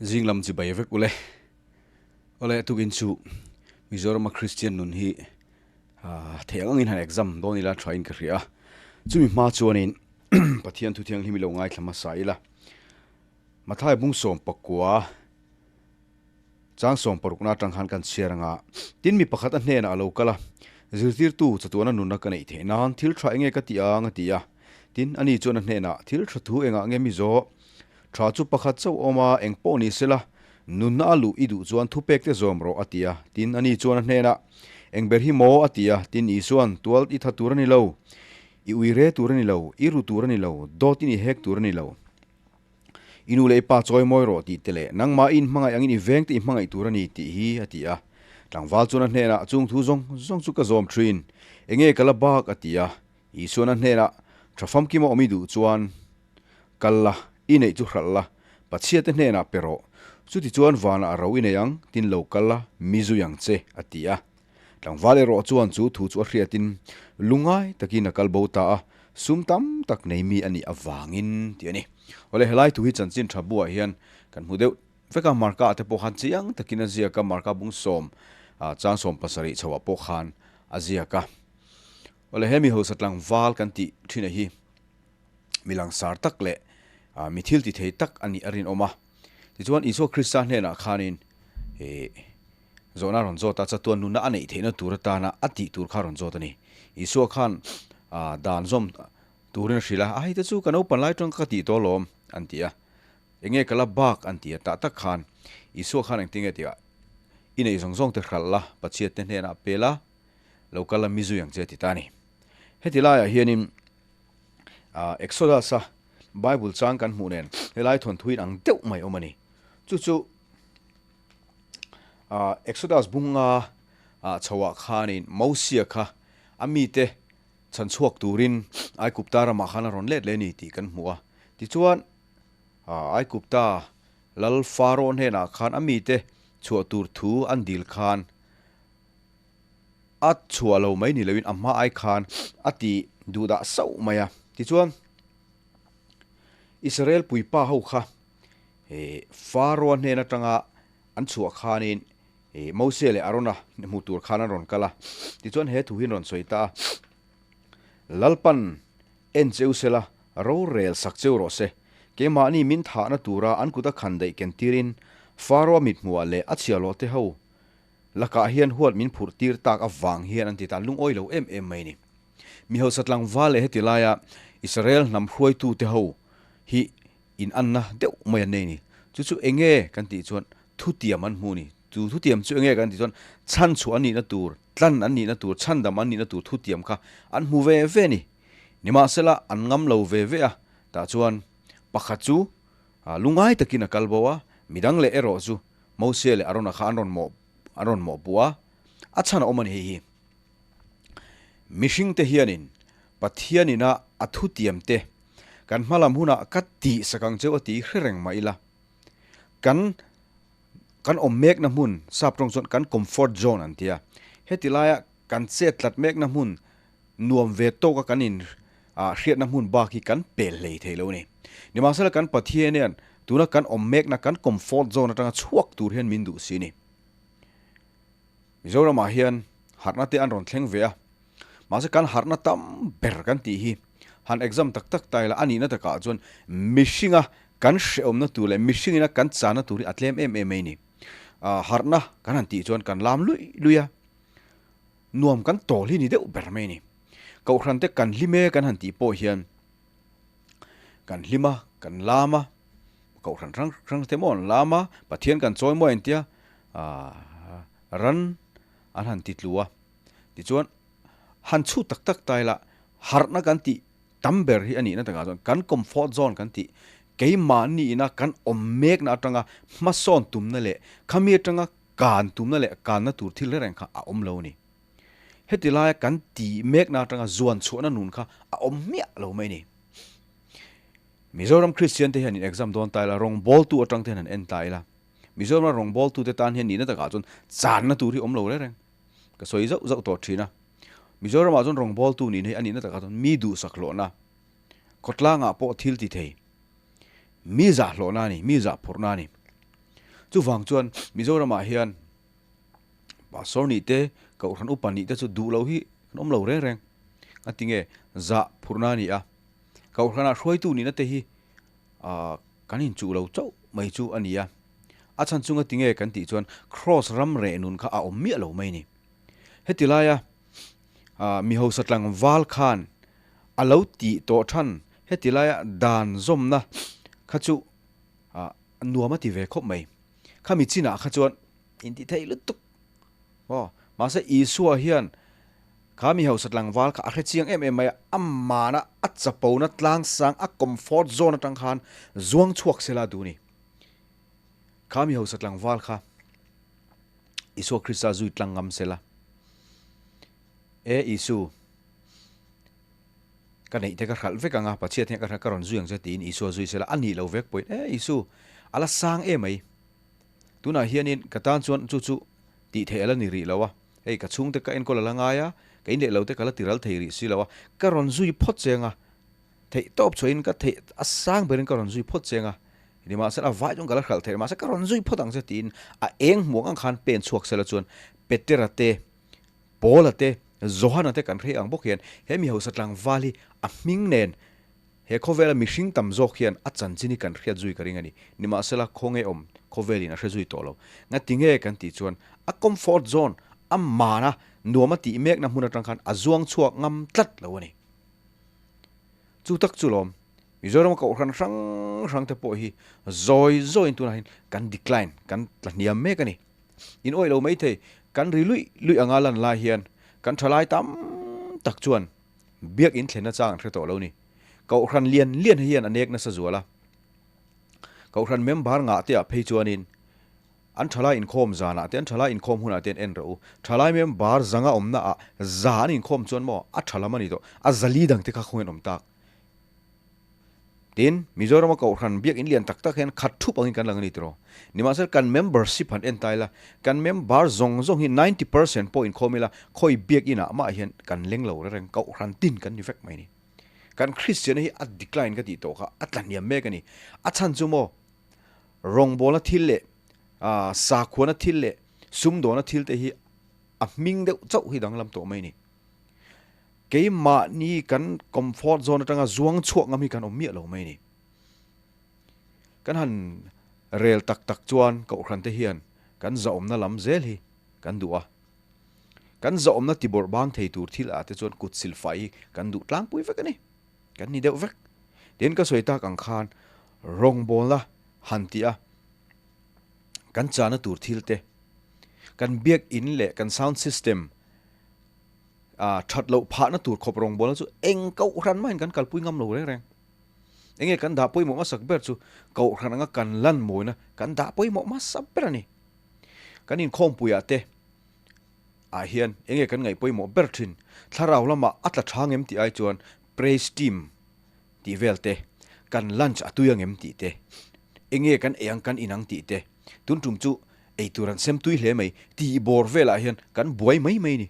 Zing lam chi bai vek ule. Awle tukin chu Mizorama Kristian nun hi theih ang angin han exam dawn ila tha in ka hria a. Chumi hma chuanin Pathian thu thianghlim i lo ngaithla hmasa ila. Mathai bung sawm pakua chang sawm parukna atang khan kan chhiar anga tin mi pakhat a hnenah a lo kal a, zirtirtu chatuana nunna ka neih theih nan thil tha enge ka tih ang a ti a. Tin, ani chuan a hnenah thil tha thu engah nge mi zawh? Tha chu pakhat chauh awm a, eng pawh ni sela, nunna a luh i duh chuan thupek te zawm rawh a ti a. Tin, ani chuan a hnenah, Eng ber hi maw? a ti a. Tin, Isuan, Tual i tha tur a ni lo, i ui re tur a ni lo, i ru tur a ni lo, dawt in i hek tur a ni lo. I nu leh i pa chawi mawi rawh tih te leh nangmah i inhmangaih angin i veng te i hmangaih tur a ni tih hi a ti a. Tlangval chuan a hnenah, Chung thu zawng zawng chu ka zawm thin, enge ka la bak? a ti a. Isuan a hnenah, Tha famkim a awm i duh chuan kal la, i neih chu hralh la, Pathiate hnenah pe rawh. Chutichuan vanah a ro i nei ang, tin lo kal la, mi zui ang che, a ti a. Tlangval erawh chuan chu thu chu a hriatin lungngai takin a kal bo ta a, sum tam tak nei mi a nih avangin tih a ni. Awle, helai thu hi chanchin tha buah hian kan hmu deuh vek a, Marka ah te pawh khan chiang takin a ziak a, Marka bung sawm chang 70 chhoah pawh khan a ziak a. Awle, he mi hausa tlangval kan tih thin a hi mi langsar tak leh mi thil ti thei tak a nih a rinawm a. Tichuan Isua Krista hnenah khanin ih Zawhna rawn zawt a, chatuan nunna a neih theihna tur atana a tih tur kha rawn zawt a ni. Isua khan dan zawm turin a hrilh a, a heite chu ka naupan lai tang ka tih tawh alawm, an ti a. Enge ka la bak an ti a, tah tak khan Isua khan engtin nge tih a, I neih zawng zawng te hralh la, Pathian te hnenah pe la, lo kal la mi zui ang che a ti ta a ni. Heti laiah hianin Exodus-a Bible chang kan hmuh nen helai thawnthuin ang deuh mai awm a ni. Chu chu. Exodus bunga chhoah khanin Mosia kha a mite chhan chhuak turin Aigupta ramah khan a rawn let leh a ni tih kan hmu a. Tichuan, Aigupta lal Faro hnenah khan a mite chhuah tur thu an dil khan a chhuah lo mai ni loin a hma ai khan a ti duhdah sauh mai a. Tichuan, Israel puipa ho kha Faro-a hnen atanga an chhuah khanin Mose leh Arona hmu tur khan an rawn kal a. Tichuan he thu hi an rawn sawi ta a, Lalpan en cheu sela, rorel sak cheu rawh se. Keimahni min thahna tura an kuta khan daih ken tirin Faro-a mithmuah leh a chhiahhlawh te ho lakah hian huat min phurh tir tak avang hian an ti ta, an lungawi lo em em mai a ni. Mi hausa tlangval leh heti laia Israel hnam hruaitute ho hi In anna deuh mai an nei ni. Chu chu enge kan tih chuan thutiam an hmu ni. Chu thutiam chu enge kan tih chuan chhanchhuah an nihna tur, tlan an nihna tur, chhandam an nihna tur thutiam kha an hmu ve ve ni. Nimahsela an ngam lo ve ve a, tah chuan pakhat chu lungngai takin a kal bo a, midang leh erawh chu Mose leh Arona kha an rawn mawh an rawn mawhpuh a, a chhan a awm a ni hei hi. Mihringte hianin Pathianina a thutiam te Kan hmalam hunah ka tih sak ang cheu a ti hre reng mah ila, kan kan awm mekna hmun, sap tawng chuan kan comfort zone an ti a, heti laia kan chet tlat mekna hmun nuam ve tawka kan in hriatna hmun bak hi kan pel hlei thei lo a ni. Nimahsela kan Pathian hian tuna kan awm mekna kan comfort zone atanga chhuak tur hian min duh si a ni. Mizoramah hian harhna te an rawn thleng ve a, mahse kan harhna tam ber kan tih hi han exam tak tak ta ila a nihna takah chuan mihringa kan hrehawmna tur leh mihringina kan chana tur hi a tlem em em mai a ni. Harhna kan han tih chuan kan lam luih luih a, nuam kan tawl hi ni deuh ber mai a ni. Kohhran te kan hlim e kan han tih pawh hian kan hlim a, kan lam a, kohhran hrang hrang te maw an lam a, Pathian kan chawi maw entia ran an han ti tlu a. Tichuan han chhut tak tak ta ila harhna kan tih tam ber hi a nihna takah chuan kan comfort zone kan tih keimahni ina kan awm mekna atanga hmasawn tumna leh khami atanga kan tumna leh kanna tur thil reng kha a awm lo a ni. Heti laia kan tih mekna atanga zuan chhuahna nun kha a awm miah lo mai a ni. Mizoram Kristian te hian in exam dawn ta ila, rawngbawltu atang te hian han en ta ila, Mizorama rawngbawltu te tan hian nihna takah chuan channa tur hi awm lo reng reng. Ka sawi zauh zauh tawh thin a. Mizoramah chuan rawngbawltu nihna hi a nihna takah chuan mi duhsak hlawhna, khawtlangah pawh thil ti thei, mi zah hlawhna a ni, mi zah phurhna a ni. Chuvang chuan Mizoramah hian Pastor nih te, Kohhran upa nih te chu duh lo hi kan awm lo reng reng. A ti nge zah phurhna a ni a. Kohhranah hruaitu nihna te hi kan inchuh lo chauh mai chu a ni a. A chhan chunga ti nge kan tih chuan Kraws ram reh nun kha a awm miah lo mai a ni. Heti laia mi hausa tlangval khan a lo tih tawh than heti laia dan zawmna kha chu nuam a ti ve khawp mai. Khami chinah kha chuan intih theih lutuk aw. Mahse Isua hian kha mi hausa tlangval kha a hre chiang em em mai a, amana a chapona tlangsang a comfort zone atang khan zuang chhuak sela duh a ni. Kha mi hausa tlangval kha Isua Krista zui tlang ngam sela. E Isu, ka neih te ka hralh vek ang a, Pathian hian ka hralh ka rawn zui ang che tiin Isua zui sela, a nih lo vek pawhin e Isu, a la sang em mai. Tunah hianin ka tan chuan chu chu tih theih a la ni rih lo a, hei ka chhungte ka enkawl a la ngai a, ka inleh lo te ka la ti ral thei rih si lo a, ka rawn zui phawt cheng a, theih tawp chhuahin ka theih a sang berin ka rawn zui phawt cheng a, nimahsela a vai chuan ka la hralh thei mahse ka rawn zui phawt ang che tiin a eng hmuang ang khan pen chhuak sela chuan Petera te, Paula te, Johana te kan hrei ang bawk hian he mi hausa tlangval hi a hming nen he khawvela mihring tam zawk hian a chanchin hi kan hriat zui ka ring a ni. Nimahsela khawnge awm khawvelin a hre zui tawh lo. Ngatinge kan tih chuan a comfort zone a mana nuam a tih mekna hmun atang khan a zuang chhuak ngam tlat lo a ni. Chu tak chu lawm Mizoram kohhran hrang hrang te pawh hi zawi zawiin tunah hian kan decline kan tla hniam mek a ni. In awih lo maithei, kan ri luih luih anga lan lai hian kan thalai tam tak chuan biak in thlenna chang an hre tawh lo ni. Kohhran lian lian hian a nek nasa zual a. Kohhran member ngah te ah phei chuanin an thalai inkhawm zanah te an thalai inkhawm hunah te an en rawh u. Thalai member zanga awmna ah za an inkhawm chuan maw a tha lam a ni tawh, a zali dang te kha khawngin awm tak. Tin, Mizorama Kohhran biak in lian tak tak hian khat thup angin kan lang a ni tiraw. Nimahsela kan membership han en ta ila, kan member zawng zawng hi 90% pawh inkhawm ila, khawi biak inah mah hian kan leng lo reng, Kohhran tin kan ni vek mai a ni. Kan Kristianna hi a decline ka tih tawh kha a tlahniam mek a ni. A chhan chu maw, rawngbawlna thil leh sakhuana thil leh sumdawna thil te hi a hming deuh chauh hi danglam tawh mai a ni. Keimahni kan comfort zone atanga zuang chhuak ngam hi kan awm miah lo mai a ni. Kan han rel tak tak chuan Kohhran te hian kan zahawmna lam zel hi kan duh a. Kan zahawmna tibawrh bang thei tur thil ah te chuan kut silfai hi kan duh tlangpui vek a ni. Kan ni deuh vek. Tin ka sawi tak ang khan rawngbawlna han tih a kan chahna tur thil te, kan biakin leh kan sound system, A that loh phahna tur khawp rawngbawlna chu eng kohhran mahin kan kalpui ngam lo reng reng. Enge kan dah pawimawh hmasak ber chu kohhran anga kan lan mawina kan dah pawimawh hmasa ber a ni. Kan inkhawmpuiah te ah hian enge kan ngaih pawimawh ber thin? Thlarau lamah a tla tha ngem tih ai chuan praise team tih vel te, kan lunch a tui angem tih te, enge kan ei ang kan in ang tih te, tun tum chu ei tur an sem tui hle mai tih bawr velah hian kan buai mai mai a ni.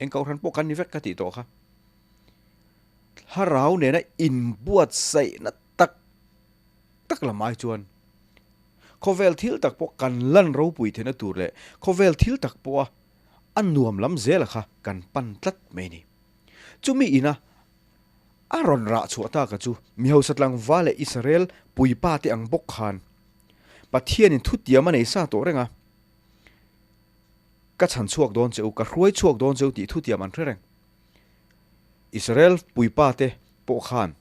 Eng kohhran pawh kan ni vek ka tih tawh kha. Thlarau nena inbuatsaihna tak tak lam ai chuan khawvel thil tak pawh kan lan ropui theihna tur leh khawvel thil tak pawha a nuam lam zela kha kan pan tlat mai a ni. Chumi ina a rawn rah chhuah taka chu mi hausa tlangval leh Israel puipa te ang bawk khan Pathianin thutiam a nei sa tawh reng a. Ka chhan chhuak dawn che u, ka hruai chhuak dawn che u tih thutiam an hre reng. Israel puipa te pawh khan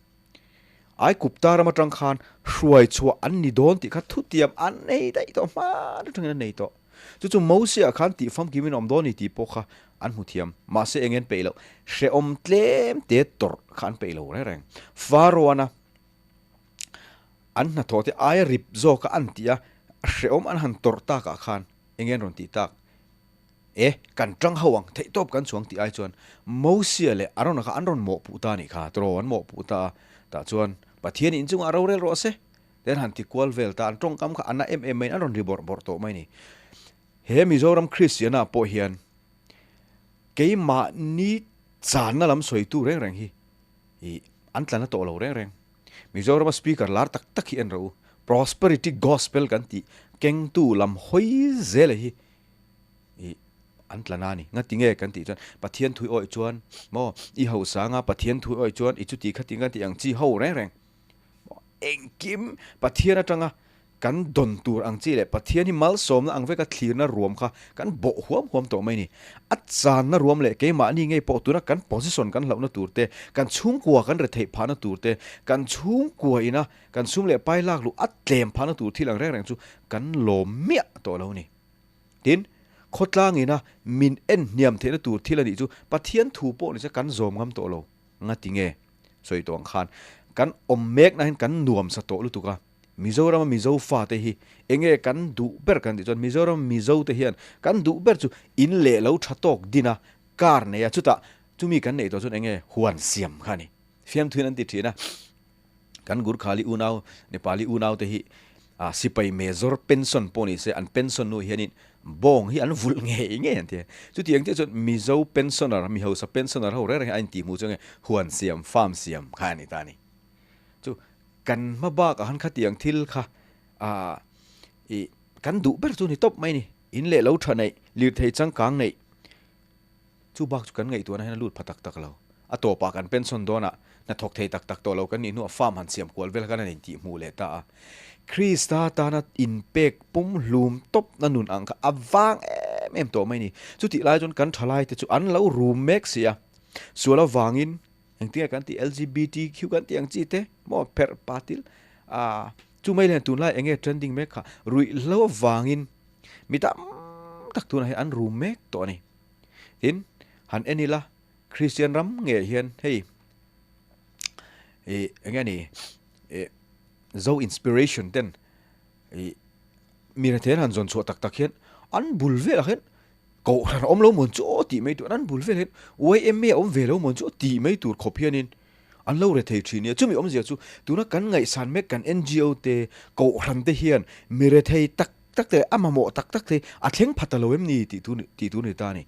Aigupta ram atang khan hruai chhuah an ni dawn tih kha thutiam an nei daih tawh, hma atangin an nei tawh. Chu chu Mosia khan tih famkimin a awm dawn ni tih pawh kha an hmu thiam. Mahse eng an peih loh, hrehawm tlem te tawrh kha an peih lo reng reng. Faraoana an hnathawh te aia rip zawka an tih a, hrehawm an han tawrh takah khan Enge an rawn tih tak? E, kan tang ho ang, theihtawp kan chuang tih ai chuan Mosia leh Arona kha an rawn mawhpuh ta a nih kha, tiraw an mawhpuh ta a, tah chuan Pathian in chungah rorel rawh se, te an han ti kual vel ta, an tawngkam kha a na em em maiin an rawn ri bawrh bawrh tawh mai a ni. He Mizoram Kristiana pawh hian keimahni channa lam sawitu reng reng hi ih an tla na tawh lo reng reng. Mizorama speaker lar tak tak hi en rawh u. Prosperity Gospel kan tih kengtu lam hawi zel hi i an tla na a ni. Ngati nge kan tih chuan Pathian thui awih chuan maw i hausa anga Pathian thui awih chuan i chuti khati nga tih ang chi ho reng reng maw engkim Pathian atanga kan dawn tur ang chi leh Pathian hi malsawmna ang veka thlirna ruam kha kan bawh huam huam tawh mai a ni. A channa ruam leh keimahni ngei pawh tuna kan position kan hlauhna tur te, kan chhungkua kan retheih phahna tur te, kan chhungkua ina kan sum leh pai lak luh a tlem phahna tur thil ang reng reng chu kan lawm miah tawh lo a ni. Tin, khawtlang ina min en hniam theihna tur thil a nih chu Pathian thu pawh nise kan zawm ngam tawh lo. Ngati nge? Sawi tawh ang khan kan awm mekna hian kan nuamsa tawh lutuk a. Mizorama Mizo fate hi enge kan duh ber kan tih chuan Mizorama Mizo te hian kan duh ber chu in leh lo tha tawk din a, car nei a, chutah chumi kan neih tawh chuan enge huan siam kha a ni. Fiamthuin an ti thin a, kan Gurkhali unau, Nepali unau te hi sipai mezawr pension pawh ni se an pension hnu hianin bawng hi an vulh ngei ngei an ti a. Chutiang chiah chuan Mizo pensioner, mi hausa pensioner ho reng reng hi a intihhmuh chu enge huan siam, farm siam kha a ni ta a ni. Chu kan hma bakah khan khatiang thil kha ah ih kan duh ber chu ni tawp mai ni. In leh lo tha neih, lirthei changkang neih chu bak chu kan ngaihtuahna hian a lut pha tak tak lo. A tawpah kan pension dawnah hnathawk thei tak tak tawh lo kan nih hnuah farm han siam kual vel khan an intih hmuh leh ta a. Krista tana inpek pum hlum tawpna nun ang kha a vang em em tawh mai ni. Chutih lai chuan kan thalaite chu an lo rum mek si a. Sual avangin Engtinge kan tih LGBTQ kan tih ang chi te maw pherh patil ah chu mai hian tunlai enge trending mek kha ruihhlo avangin mi tam tak tunah hian an rum mek tawh a ni. Tin, han en ila Kristian ram nge hian hei ih enge ni ih Zo inspiration ten ih mi rethei an han zawn chhuah tak tak hian an bul velah hian Kohhran a awm lo mawn chu aw tih mai tur, an bul vel hian YMA a awm ve lo mawn chu aw tih mai tur khawp hianin an lo rethei thin nia. Chumi awmzia chu tuna kan ngaihsan mek kan NGO te, Kohhran te hian mi rethei tak tak te, a mamawh tak tak te a thleng pha ta lo em ni tih tur tih tur a ni ta a ni.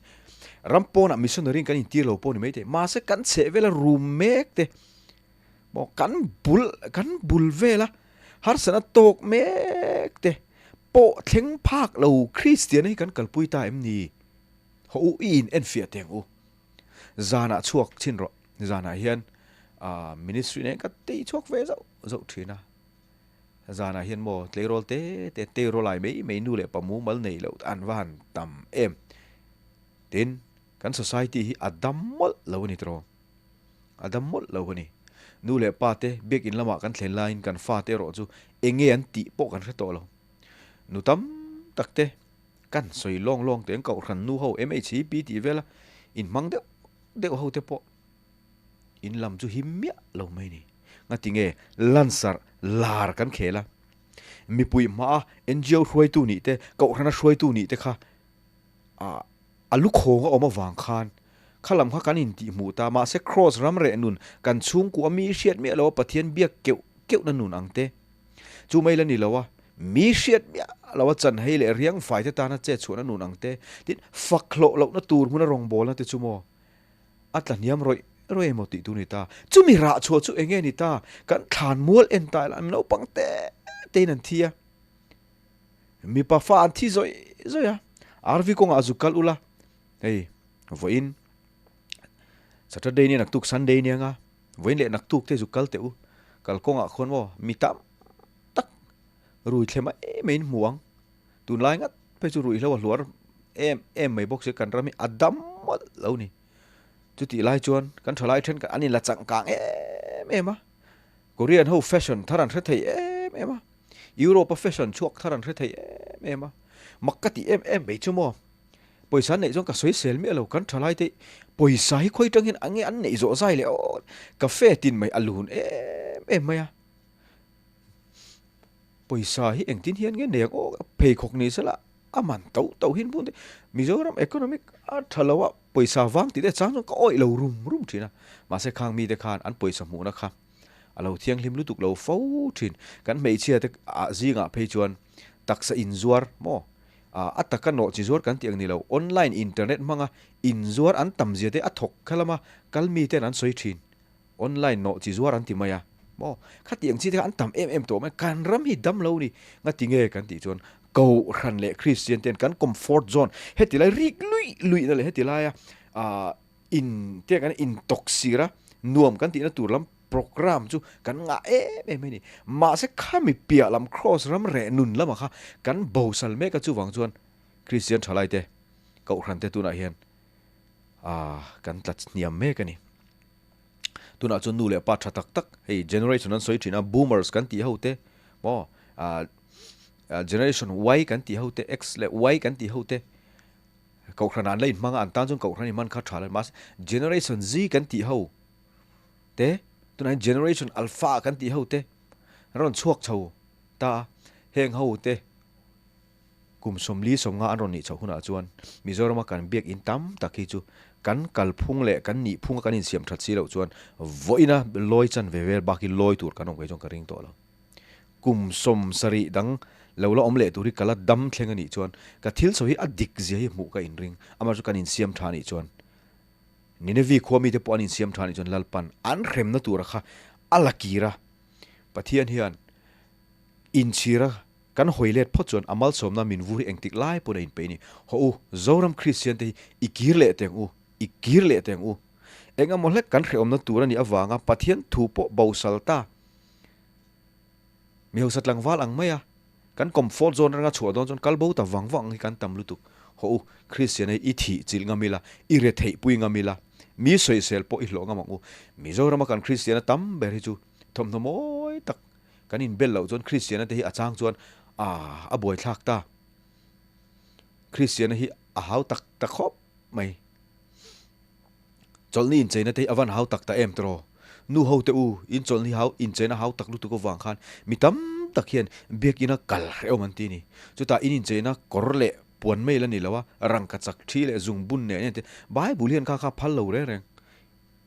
Ram pawnah missionary in kan intir lo pawh ni maithei, mahse kan chheh vela rum mek te maw kan bul kan bul vela harsatna tawk mek te pawh thleng phak lo Kristiana hi kan kalpui ta em ni? Haw u i in enfiah teh ang u. Zanah chhuak chhin rawh. Zanah hian ministry nen ka tei chhuak ve zauh zauh thin a. Zanah hian maw tleirawl te te teirawl ai mai mai nu leh pa mumal nei loh an va han tam em. Tin, kan society hi a dam mawlh lo a ni tiraw. A dam mawlh lo a ni. Nu leh pa te biakin lamah kan thlen laiin kan fate erawh chu eng nge an tih pawh kan hre tawh lo. Nu tam tak te kan sawi lawng lawng teh ang kohhran nu ho MHCP tih vela inhmang deuh deuh ho te pawh in lam chu him miah lo mai a ni. Ngati nge lansarh lar kan khel a, mipui hmaa NGO hruaitu nih te, kohhrana hruaitu nih te kha ah a lukhawng a awm avang khan kha lam kha kan intihhmuh ta, mahse Kraws ram reh nun kan chhungkua mi hriat miah lo a Pathian biak keuh keuhna nun ang te chu mai la ni lo a, mi hriat miah lo a chan hei leh riang fai te tana chet chhuahna nun ang te, tin fak hlawh lohna tur hmuna rawngbawlna te chu maw a tla hniam rawih rawih emaw tih tur a ni ta. Chumi rah chhuah chu eng nge ni ta? Kan thlan mual en ta ila naupang te tein an thi a. Mipa fa an thi zawih zawih a, RV kawngah zuk kal ula, hei vawiin Saturday nia naktuk Sunday nia nga, vawiin leh naktuk te zuk kal teh u, kal kawngah khawn maw mi tam tak rui thle mai mai in hmu ang, tunlai ngat phei chu ruihhlo a hluar em em mai bawk si kan ram hi a dam mawlh lo ni, chutih lai chuan kan thalai thenkhat an inla changkang em em a, Korean ho fashion thar an hre thei em em a. Europe a fashion chhuak thar an hre thei em em a, mak ka tih em em mai chu maw? Pawisa an neih chuan ka sawi sel miah lo, kan thalai te pawisa hi khawi tang hian a nge an neih zawh zai leh aw, cafe tin mai a lun em em mai a, pawisa hi engtin hian nge nei ang aw, pheikhawk ni sela a man to to hin bun te, Mizoram economic a tha lo a, pawisa vang tih te chang chuan ka awih lo rum rum thin a, mahse khang mite khan an pawisa hmuhna kha. A lo thianghlim lutuk lo fo thin. Kan hmeichhia te ah zingah phei chuan taksa inzuar maw? A taka nawh chi zuar kan tih ang ni lo, online internet hmanga inzuar an tam zia te a thawk kha lama kal mi ten an sawi thin. Online nawh chi zuar an ti mai a. Maw? Khatiang chi te kha an tam em em tawh mai. Kan ram hi dam lo ni. Ngati nge kan tih chuan Kohhran leh Kristian ten kan comfort zone heti lai rik luih luih na leh heti laia ah in te kan in tawk sir a nuam kan tihna tur lam program chu kan ngah em em mai ni. Mahse khami piah lam cross ram reh nun lamah kha kan bosal mek a chuvang chuan Kristian thalai te Kohhran te tunah hian ah kan tla hniam mek a ni. Tunah chuan nu leh pa tha tak tak hei generation an sawi thin a boomers kan tih ho te maw ah generation Y kan tih ho te X leh Y kan tih ho te Kohhran ah an la inhmang a an tan chuan Kohhran inhman kha tha lo mahse generation Z kan tih ho te tunah hian generation alpha kan tih ho te rawn chhuak chho ta a heng ho te Kum 40 50 an rawn nih chhoh hunah chuan Mizorama kan biakinn tam tak hi chu kan kalphung leh kan nihphunga kan insiam that si loh chuan vawiina lawi chan ve vel bak hi lawi tur kan awm kei chuan ka ring tawh lo. Kum 70 dang lo la awm leh tur hi ka la dam thleng a nih chuan ka thil chho hi a dik zia hi hmuh ka inring. Amaherawhchu kan insiam tha a nih chuan Ninevi khua mite pawh an insiam tha a nih chuan Lalpan an hremna tura kha a la kir a. Pathian hian inchhira Kan hawi let phawt chuan a malsawmna min vur hi engtik lai pawn a inpeih a ni. Haw u, Zoram Kristian te hi i kir leh teng u, i kir leh teng u. Eng emaw hlek kan hrehawmna tur a nih avanga Pathian thu pawh bosal ta. Mi hausa tlangval ang mai a, kan comfort zone atanga chhuah dawn chuan kal bo ta vang vang ang hi kan tam lutuk. Haw u, Kristian hi i thih chilh ngam ila, i retheih pui ngam ila, mi sawisel pawh i hlawh ngam ang u. Mizorama kan Kristiana tam ber hi chu thawmhnaw mawi tak, Kan inbel loh chuan Kristiana te hi a chang chuan ah a buaithlak ta. Kristiana hi a hau tak ta khawp mai. Chawlhni incheina te hi a van hau tak ta em tiraw? Nu ho te u, in chawlhni hau incheina hau tak lutuk avang khan mi tam tak hian biakina kal hrehawm an ti a ni. Chutah in incheina kawr leh puan mai la ni lo a, rangkachak thi leh zungbun nen en te Bible hian kha kha phal lo reng reng.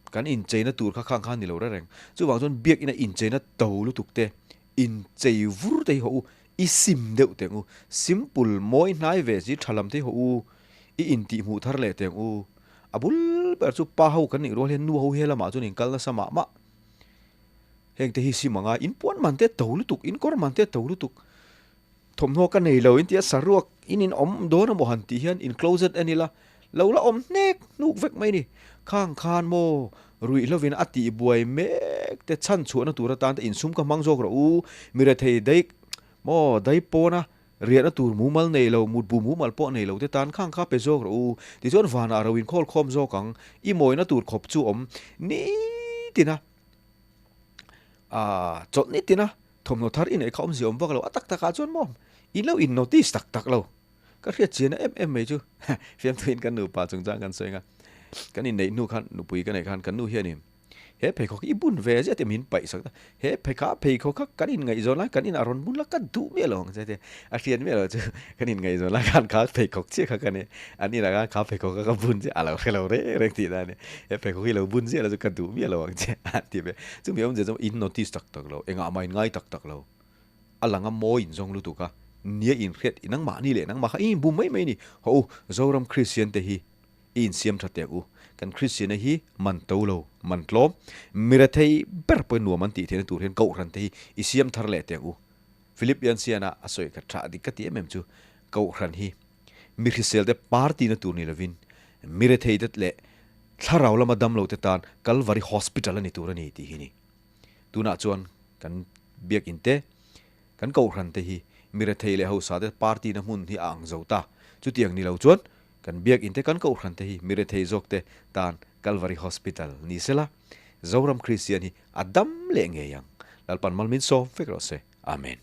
Kan incheina tur kha khang khan ni lo reng reng. Chuvang chuan biakina incheina to lutuk te, inchei vur te hi haw u, i sim deuh teng u. Simple mawi hnai ve si tha lam te hi haw u, i intih hmuh thar leh teng u. A bul ber chu pa ho kan nih rual hian nu ho he lamah chuan in kal nasa mah mah. Heng te hi sim anga in puan man te to lutuk, in kawr man te to lutuk. Thawmhnaw ka nei lo in tia saruak in in awm dawn emaw han tih hian in closet en ila lo la awm hnek hnuk vek mai ni. Khang khan maw ruih hlovin a tih buai mek te chhan chhuahna tur atan te insum ka hmang zawk rawh u, mi rethei dai maw dai pawna riahna tur mumal nei lo mutbu mumal pawh nei lo te tan khang kha pe zawk rawh u tichuan vanah ro inkhawl khawm zawk ang i mawina tur khawp chu awm nitina ah chawlh nitina Thawmhnaw thar i neih kha awmzia awm vak lo, a tak takah chuan maw in lo in notice tak tak lo. Ka hriat chian em em mai chu fiamthuin kan nupa chungchang kan sawi anga kan inneih hnu khan nupui ka neih khan kan nu hianin he pheikhawk hi i bun ve zet em min paih sak ta, he pheikhah pheikhawk kha kan inngaihzawn lai kan inah rawn bun la ka duh miah lo ang che tia a hriat miah lo chu kan inngaihzawn lai khan kha pheikhawk chiah kha ka nei an inah khan kha pheikhawk kha ka bun chiah a lo hre lo reng reng tih dan a ni. He pheikhawk hi lo bun ziah lo chu ka duh miah lo ang che a ti ve. Chumi awmzia chu in notice tak tak lo, engah mah in ngai tak tak lo. A lang a mawi in zawng lutuk a, nia in hriat i nangmahni leh nangmah kha i inbum mai mai a ni. Haw u, Zoram Kristian te hi i insiam tha teh u. Kan Kristiana hi man to lo, man tlawm, mi rethei ber pawhin nuam an tih theihna tur hian Kohhran te hi i siam thar leh teh u. Philip Yancey-ana a sawi kha tha dik ka ti em em chu, Kohhran hi mi hrisel te party na tur ni lovin mi rethei te leh thlarau lama dam lo te tan Kalvari Hospital a ni tur a ni tih hi ni. Tunah chuan kan biakinn te, kan kohhran te hi mi rethei leh hausa te party na hmun hi a ang zo ta. Chutiang ni lo chuan kan biakinn te, kan kohhran te hi mi rethei zawk te tan Kalvari Hospital ni sela Zoram Kristian hi a dam leh ngei ang. Lalpan mal min sawm vek rawh se. Amen.